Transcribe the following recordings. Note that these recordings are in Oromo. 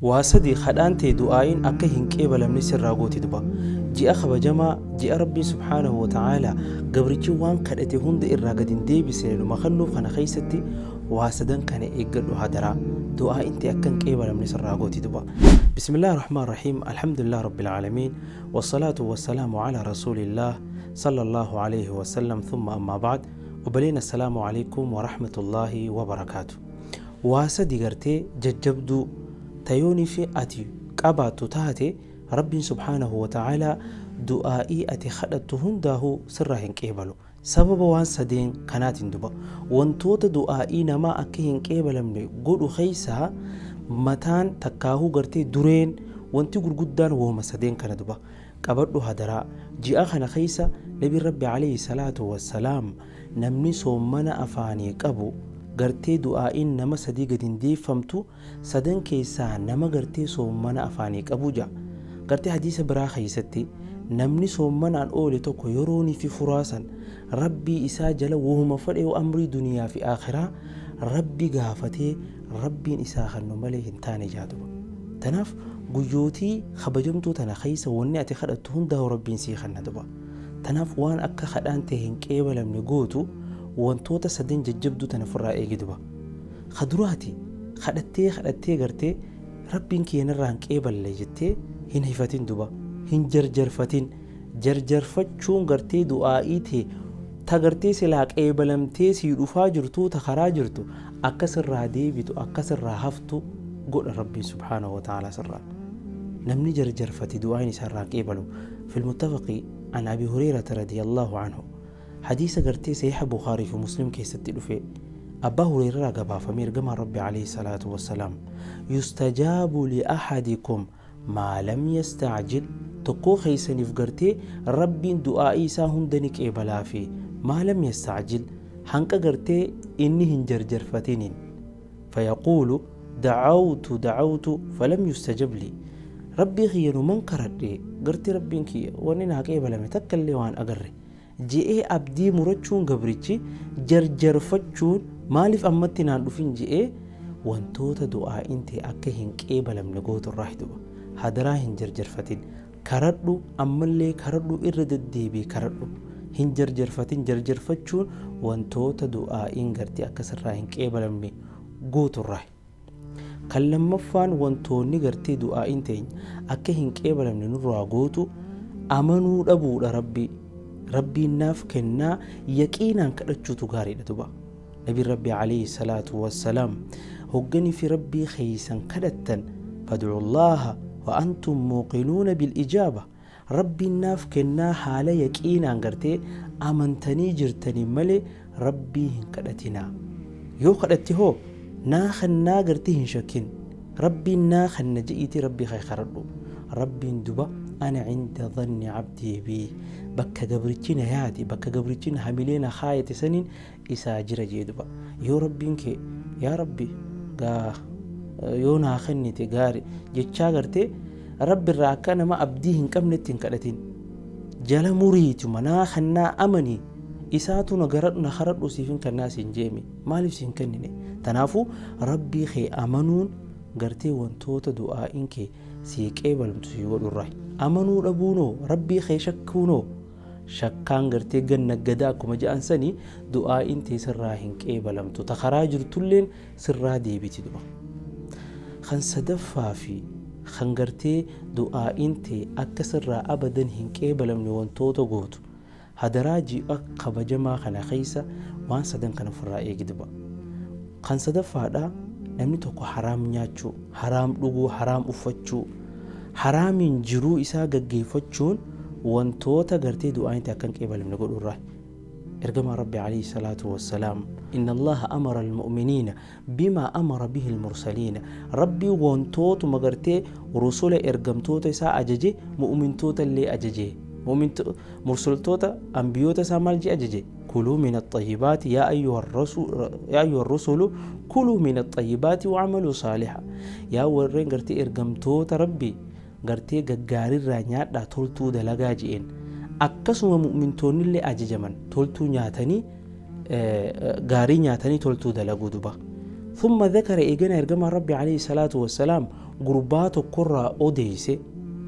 Waa sadii kadhaan ta'e du'aa'iin akka hin qeebalamne sirraa gooti duba. Ji'a kabajamaa ji'a Rabbiin subhaanahu wa ta'aalaa gabrichi waan kadhate hunda irraa gad hin deebisne numa kennuuf kana keessatti waa sadan kana eeggadhu hadaraa. Du'aa'iin ta'e akka hin qeebalamne sirraa gooti duba. Bismillaahi rahmaan rahiim. Alhamdulillah rabbil aalamiin. Wassalaatu wassalaamu ala rasuulillah sallallahu alayhi wa sallam thumma ammaa ba'd. Obboleen, assalaamu alaikum wa rahmatullaahi wa barakaatu. Waa sadi gartee jajjabduu tayoonii fi ati qabaattu taate Rabbiin subhaanahu wa ta'aalaa du'aa'ii ati kadhattu hundaahuu sirraa hin qeebalu. Sababa waan sadeen kanaatiin duba. Wantoota du'aa'ii namaa akka hin qeebalamne godhu keessaa mataan takkaahuu gartee dureen wanti gurguddaan wooma sadeen kana duba. Qabadhu hadaraa. Ji'a kana keessa Nabi Rabbi alayhi salaatu wassalaam namni soommana afaanii qabu gartee du'aa'iin nama sadii gad hin deeffamtu, sadan keessaa nama gartee soommana afaanii qabu ja'a. Gartee hadiisa biraa keessatti namni soommanaan oole tokko yeroonii fi furaasan Rabbii isaa jala wohuma fedhe amrii duniyaa fi akhiraa Rabbi gaafatee Rabbiin isaa kennu malee hin taane jaatuba. Tanaaf guyyootii kabajamtuu tana keessa wanni ati kadhattu hundaa'u Rabbiin sii kenna duba. Tanaaf waan akka kadhaan ta'e hin qeebalamne gootu wantoota sadan jajjabduu tana ofirraa eegi duba. Kaduraati kadhattee kadhattee gartee Rabbiin keenyarraa hin qeeballe jettee hin hifatin duba. Hin jarjarfatin. Jarjarfachuun gartee du'aa'ii ta'e ta gartee silaa qeebalamtee sii dhufaa jirtu ta karaa jirtu akkasirraa deebitu akkasirraa haftu godha Rabbiin subhaanahu wa ta'aalaa sirraa. Namni jarjarfate du'aa'iin isaarraa qeebalu. Fil muttafaqi an Abi Hurayrata radiyallahu anhu. Hadiisa gartee sahiha Bukhaarii fi Muslim keessatti dhufe Abbaa Hureyraa gabaafamee ergamaan Rabbi alayhi salaatu wassalaam yustajaabu li ahadikum maa lam yastacjil, tokkoo keessaniif gartee Rabbiin du'aa'ii isaa hunda ni qeebalaa fi maa lam yastacjil, hanqa gartee inni hin jarjarfatiniin. Fayaquulu dacawtu dacawtu falam yustajab li, Rabbii kiyya numan karadhe gartee Rabbiin kiyya wanni naa qeebalame takka illee waan agarre je'ee abdii murachuun, gabrichi jarjarfachuun maaliif ammatti naan dhufin je'ee wantoota du'aa'iin ta'e akka hin qeebalamne gooturraa duba. Hadaraa hin jarjarfatin, karadhu, ammallee karadhu, irra deddeebii karadhu, hin jarjarfatin. Jarjarfachuun wantoota du'aa'iin gartee akka sirraa hin qeebalamne gooturraa. Kan lammaffaan wantoonni gartee du'aa'iin teenya akka hin qeebalamne nurraa gootu amanuu dhabuudha. Rabbii Rabbiin naaf kennaa yaqiinaan kadhachuutu gaariidha duba. Nabiin Rabbi alayhi salaatu wassalaam hogganii fi Rabbii keeysan kadhattan fadcullaaha wa antum muuqinuuna bilijaaba, Rabbiin naaf kennaa haala yaqiinaan gartee amantanii jirtanii malee Rabbii hin kadhatinaa. Yoo kadhatte hoo naa kennaa gartee hin shakkin, Rabbiin naa kenna je'iitii Rabbii kee kadhadhu. Rabbiin duba ana cinda dhanni cabdii bii, bakka gabrichi na yaade, bakka gabrichi na hamilee na kaayate saniin isaa jira jee duba. Yoo Rabbiin kee yaa Rabbi gaa yoo naa kennite gaari jechaa gartee Rabbi irraa akka nama abdii hin qabnetti hin kadhatin. Jala muriituma naa kennaa amanii isaatu na garadhu na karadhu siif hin kennaa siin jeemi, maaliif siin kennine? Tanaafuu Rabbii kee amanuun gartee wantoota du'aa'iin kee sii qeebalamtu sii godhurraa. Amanuu dhabuunoo, Rabbii kee shakkuunoo, shakkaan gartee ganna gadaa akkuma je'an sanii du'aa'iin tee sirraa hin qeebalamtu, ta karaa jirtulleen sirraa deebiti duba. Kan sadaffaa fi kan gartee du'aa'iin tee akka sirraa abadan hin qeebalamne wantoota gootu, hadaraa ji'a kabajamaa kana keessa waan sadan kana ofirraa eegi duba. Kan sadaffaadha namni tokko haraam nyaachuu, haraam dhuguu, haraam uffachuu, haraamiin jiruu isaa gaggeeffachuun wantoota gartee du'aan itti akka hin qeebalamne godhurraa. Ergamaan Rabbi alayhi salaatu wassalaam inna Allaha amara almu'miniina bimaa amara bihi almursaliina, Rabbii wantootuma gartee rusula ergamtoota isaa ajaje mu'mintoota illee ajaje. Mursaltoota ambiyoota isaa maal jee ajaje? Kuluu min axayyibaati yaa ayyuha rusulu kuluu min axayyibaati wa'amaluu saaliha, yaa warreen gartee ergamtoota Rabbii gartee gaggaarirraa nyaadhaa toltuu dalagaa je'een. Akkasuma mu'mintoonnillee ajajaman toltuu nyaatanii, gaarii nyaatanii toltuu dalaguu duba. ثم ذكر إيجانا إرجما ربي عليه الصلاة والسلام Gurbaa tokkorraa odeeyse,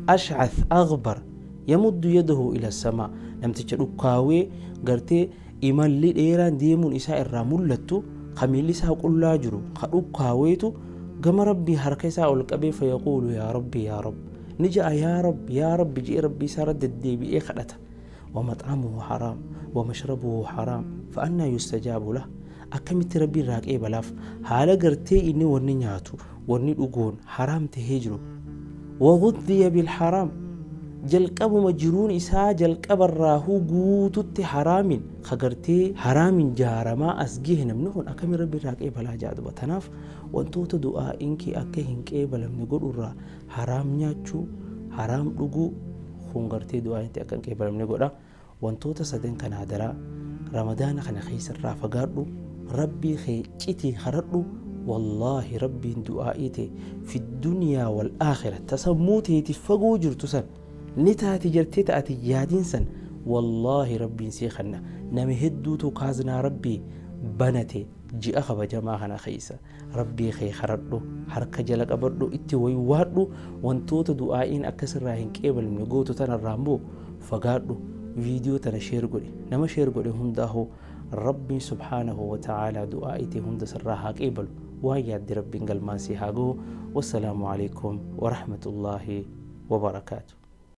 ashcath aghbar yamuddu yadahu ila samaa, namticha dhukkaawee gartee imalli dheeraan deemuun isaa irraa mul'attu, ka miilli isaa qullaa jiru, ka dhukkaaweetu gama Rabbii harka isaa ol qabee, fayaquulu yaa Rabbi, yaa Rabb ni ja'a, yaa Rabbi, yaa Rabbi je'ee Rabbii isaa irra deddeebi'ee kadhata. ومطعمه حرام ومشربه حرام فأنا يستجاب له. Akkamitti Rabbii irraa qeebalaaf haala gartee inni wanni nyaatu wanni dhugoon haraam tahee jiru? وغذي بالحرام, jalqabuma jiruun isaa jalqabarraahuu guututti haraamin kagartee haraamin jaaramaa as gahe, namni kun akkami Rabbi irraa qeebalaa jaaduba? Tanaaf wantoota du'aa'iin kee akka hin qeebalamne godhurraa haraam nyaachuu, haraam dhuguu kun gartee du'aa'iin akka hin qeebalamne godha. Wantoota sadan kanaa daraa Ramadaana kana keessarraa fagaadhu, Rabbii kee citii kadhadhu. Wallaahi Rabbiin du'aa'ii ta'e fi duniyaa wal aakhira tasammuu teeti fagoo jirtu san ni taati jirtee ta'ati yaadiin san wallaahi Rabbiin sii kanna. Nama hedduutu kaaznaa Rabbii banate ji'a kabajamaa kana keessa. Rabbii kee kadhadhu, harka jala qabadhu, itti waywaadhu. Wantoota du'aa'iin akkasirraa hin qeebalamne gootu tanarraa immoo fagaadhu. Viidiyoo tana share godhe, nama share godhe hundaa'u Rabbiin subhaanahu wa ta'aalaa du'aa'ii ta'e hunda sirraa haa qeebalu, waan yaadde Rabbiin galmaan si haa gahu. Wassalaamu alaikum warahmatullaahi wabarakaatu.